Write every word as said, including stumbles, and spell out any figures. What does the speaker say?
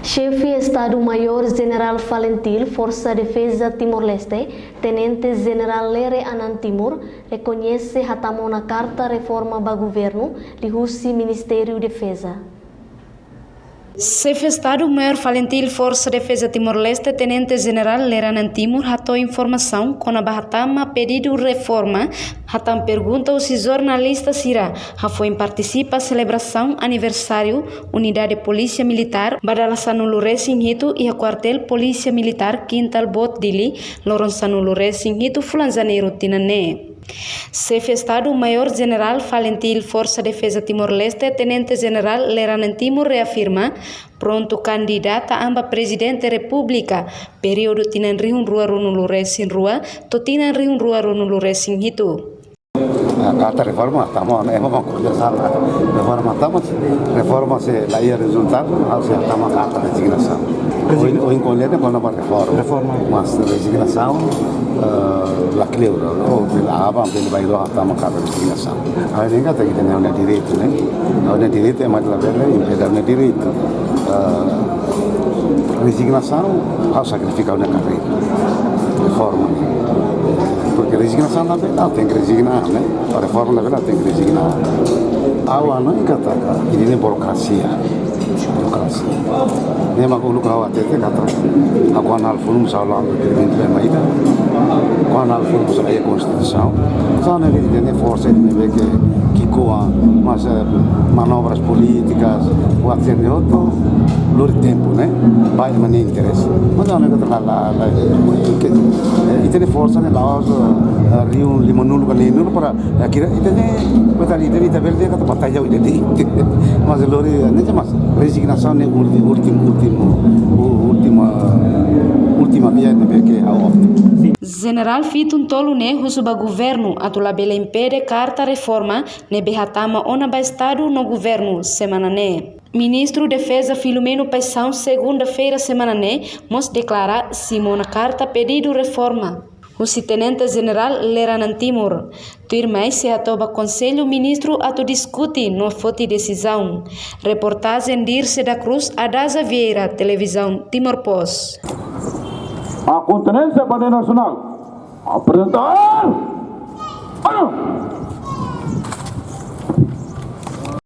Xefe Estadu Maiór Jenerál Falintil Forsa Defeza Timor-Leste, Tenente Jenerál Lere Anan Timur, rekoñese hatama ona karta reforma ba governu liuhusi Ministériu Defeza. Xefe Estadu Maiór Falintil Forsa Defeza Timor-Leste, Tenente Jenerál Lere Anan Timur, hato'o informasaun kona-ba hatama pedidu reforma, hatán pergunta husi jornalista sira hafoin partisipa selebrasaun aniversáriu Unidade Polísia Militár ba dala sanulu-resin-hitu iha Kuartél Polísia Militár Kintal Boot, Dili, loron sanulu-resin-hitu fulan Janeiru tinan ne'e. Xefe Estadu Maiór Jenerál Falintil Forsa Defeza Timor-Leste, Tenente Jenerál Lere Anan Timur, reafirma prontu kandidata an ba Prezidente Repúblika períodu tinan rihun rua ruanulu-resin-rua to'o tinan rihun rua ruanulu-resin-hitu. Ah, karta reforma, tama, ema mak kerja sana. Reforma tama, reforma se la iha rezultadu, ha'u sei tama karta rezignasaun. Rezigna- Ohin, ohin ko'alia de'it kona-ba reforma. Reforma. Mas rezignasaun, eh, la kleur, oh, bele aban, bele baibain, tama karta rezignasaun. Ha'u hanoin katak ita-nia direitu, ne'e? Ha'u-nia direitu, ema labele impede ha'u-nia direitu. Eh, rezignasaun, ha'u sakrifika ha'u-nia karreira. Reforma. Porke rezignasaun labele, ha'u tenke rezigna, ne'e? Para reforma labele, ha'u tenke rezigna. Ha'u hanoin katak, ida-ne'e burokrasia. Burokrasia. Ne'e mak uluk ha'u hatete katak, ha'u kuandu halo foun, ha'u la ando direitu ba ema ida. Kuandu halo foun, ha'u la iha konstituisaun. Sá ne'e, ita-nia forsa ne'ebé ke ki'ikoan, mas, eh, manobras polítikas, buat sira-ne'e hotu, lori tempu, ne'e? Ba ema nia interese. Mas ha'u hanoin katak la, la, la, ke, eh, ita-nia forsa ne'e la'ós, eh, rihun limanulu ka neenulu para, eh, kira ita-nia, buat ida, ita, ita bele dehan katak batalha ida de'it. Mas lori, ne'e, mas rezignasaun ne'e ulti-, ultimu, ultimu, u-, última, última via ne'ebé ke ha'u opta. Jenerál fitun tolu ne'e husu ba governu atu labele impede karta reforma ne'ebé hatama ona ba Estadu no governu semana ne'e. Ministru Defeza Filomeno Paixão, segunda-feira semana ne'e, mós deklara simu ona karta pedidu reforma husi Tenente Jenerál Lere Anan Timur. Tuirmai sei hato'o ba Konsellu Ministru atu diskute no foti desizaun. Reportajen Dirce da Cruz, Adaza Vieira, Televizaun Timor Post. A kontinjénsia bandeira nasionál. Aprezentar. Anu.